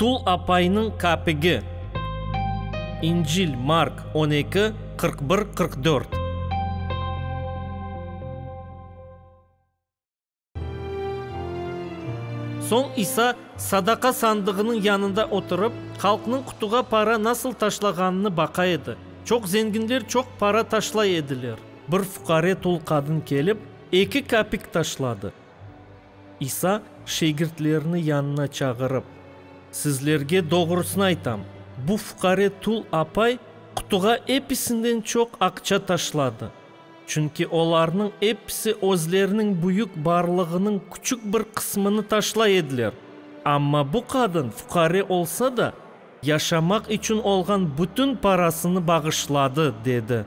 Tul apaynıñ kapigi. İncil, Mark, 12, 41, 44. Soñ İsa sadaqa sandığınıñ yanında oturıp, halqnıñ qutuğa para nasıl taşlağanını baqa edi. Çoq zenginler çoq para taşlay ediler. Bir fuqare tul qadın kelip, eki kapik taşladı. İsa şegirtlerini yanına çağırıp, Sizlerge doğrusını aytam, bu fuqare tul apay qutuğa episinden çoq aqça taşladı. Çünki olarnıñ episi özleriniñ büyük barlığınıñ küçük bir qısmını taşlay ediler. Amma bu qadın fuqare olsa da, yaşamaq içün olğan bütün parasını bağışladı, dedi.